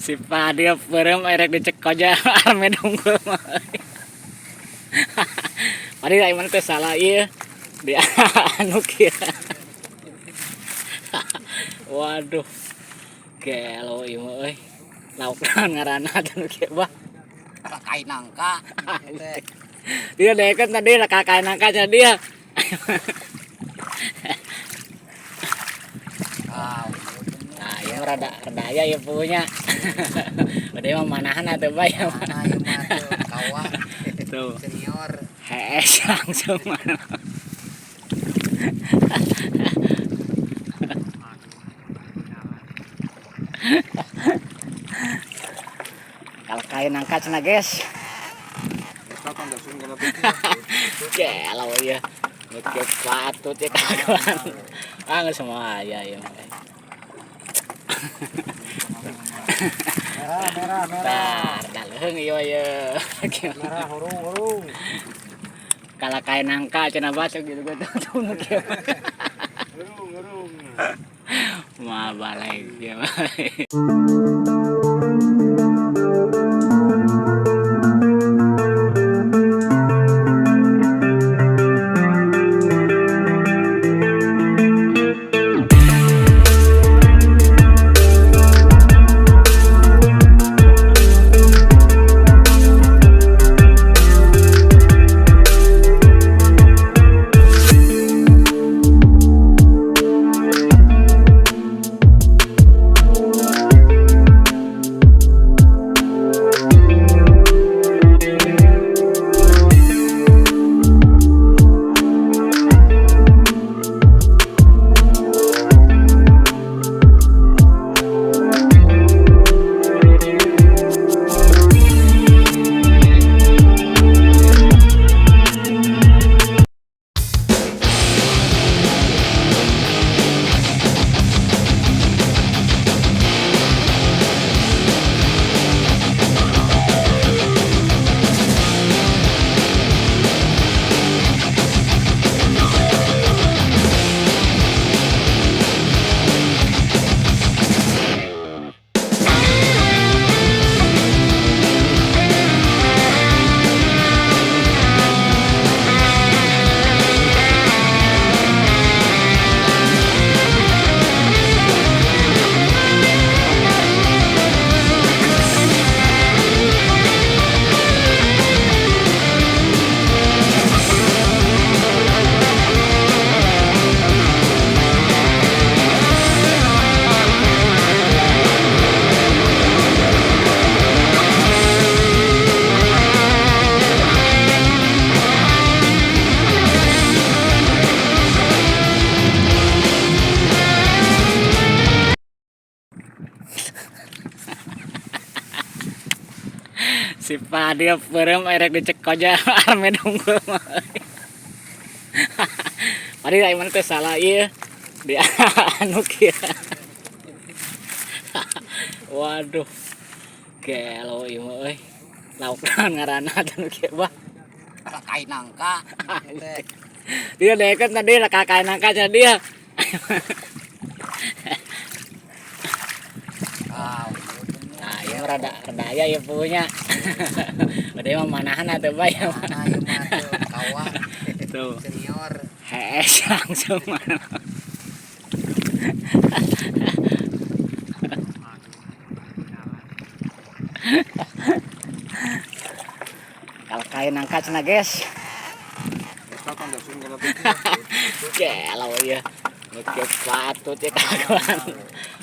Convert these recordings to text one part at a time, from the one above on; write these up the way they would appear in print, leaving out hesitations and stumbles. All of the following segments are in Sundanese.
Si Fadil peureum erek dicek aja armed unggul mah. Fadil aing mana teh salah ieu. Di anu kieu. Waduh. Gelo ieu mah euy. Lauk naon ngaranna teh nu kieu bah. Kain nangka. Dia deket tadi lah kain nangka cenah dia. Nah, ieu mah rada rada aya ieu punya. Udah mah manahan atuh bae ya. Mana ieu mah tuh kawah. Tuh. Senior. Hees langsung. Kalau kain nangka cenah guys. Gelo ya. Oke patut ya kawan. Ah nggak semua ya ya. Merah, merah, merah. Tar, daleuheung ieu ye. Merah hurung, hurung. Kalau kain nangka cenah bacok gitu gitu nu kieu. Hurung, hurung. Mah balik ya. Si Fadil peureum erek dicek aja armed unggul mah. Fadil aing mana teh salah ieu. Di anu kieu. Waduh. Gelo ieu mah euy. Lauk naon ngaranna teh nu kieu bah. Kain nangka. Dia deket tadi lah kain nangka cenah dia. Nah, ieu mah rada rada aya ieu punya. Udah mah manahan atuh bae ya. Mana ieu mah tuh kawah. Tuh. Senior. Hees langsung. Kalau kain nangka cenah guys. Gelo ya. Oke patut ya kawan.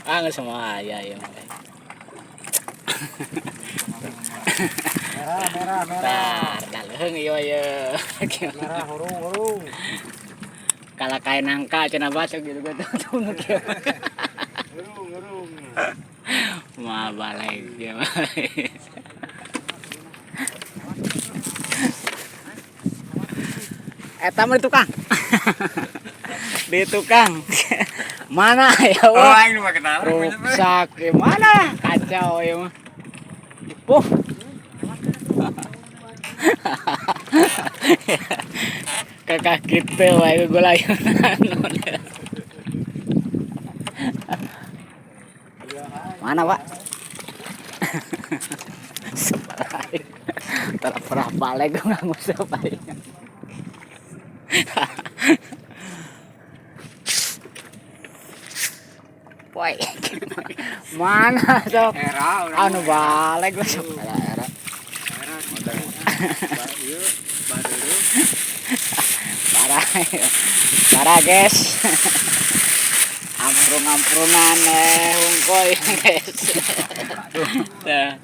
Ah nggak semua ya ya. Merah, merah, merah. Tar, daleuheung ieu ye. Merah hurung, hurung. Kalau kain nangka cenah bacok gitu gitu nu kieu. Hurung, hurung. Mah balik ya. Eta mah di tukang. Di tukang. Mana ya Oh, Allah. aing mah kenal. Rusak gimana? Kacau ya mah. Puh. Kakak gitu wae gulayunan. Mana, Pak? Sebelah. Tara pernah balik gue nggak ngusap aing. Woi. Mana sok? Era urang. Anu balik gue sok. Era era. Era. Ieu badeuleu. Parah. Parah, guys. Amprung-amprungan hungkul guys. Nah.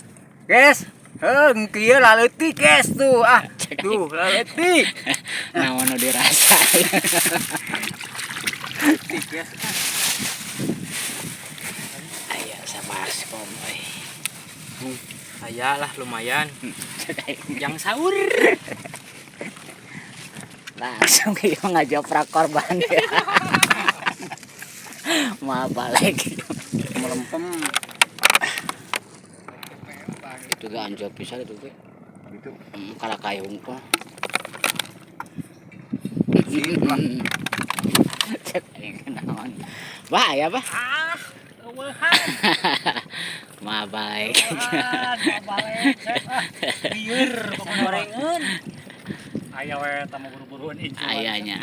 Guys, heuh kieu laleutik guys tuh ah. Tuh laleutik. Naon nu dirasa. Leutik guys. Aya sama baskom euy. Aya lah lumayan. Yang sahur. Langsung ieu ngajoprak korban ya. Mau balik. Melempem. Itu ge anjop pisan itu ge. Gitu. Kalah kayu hungkul. Sip lah. Cek aing naon. Bah, aya bah. Ah, eueuhan. Mau balik. Balik. Lieur gorengan. Aya we tamu buru-buruan incu. Ayahnya.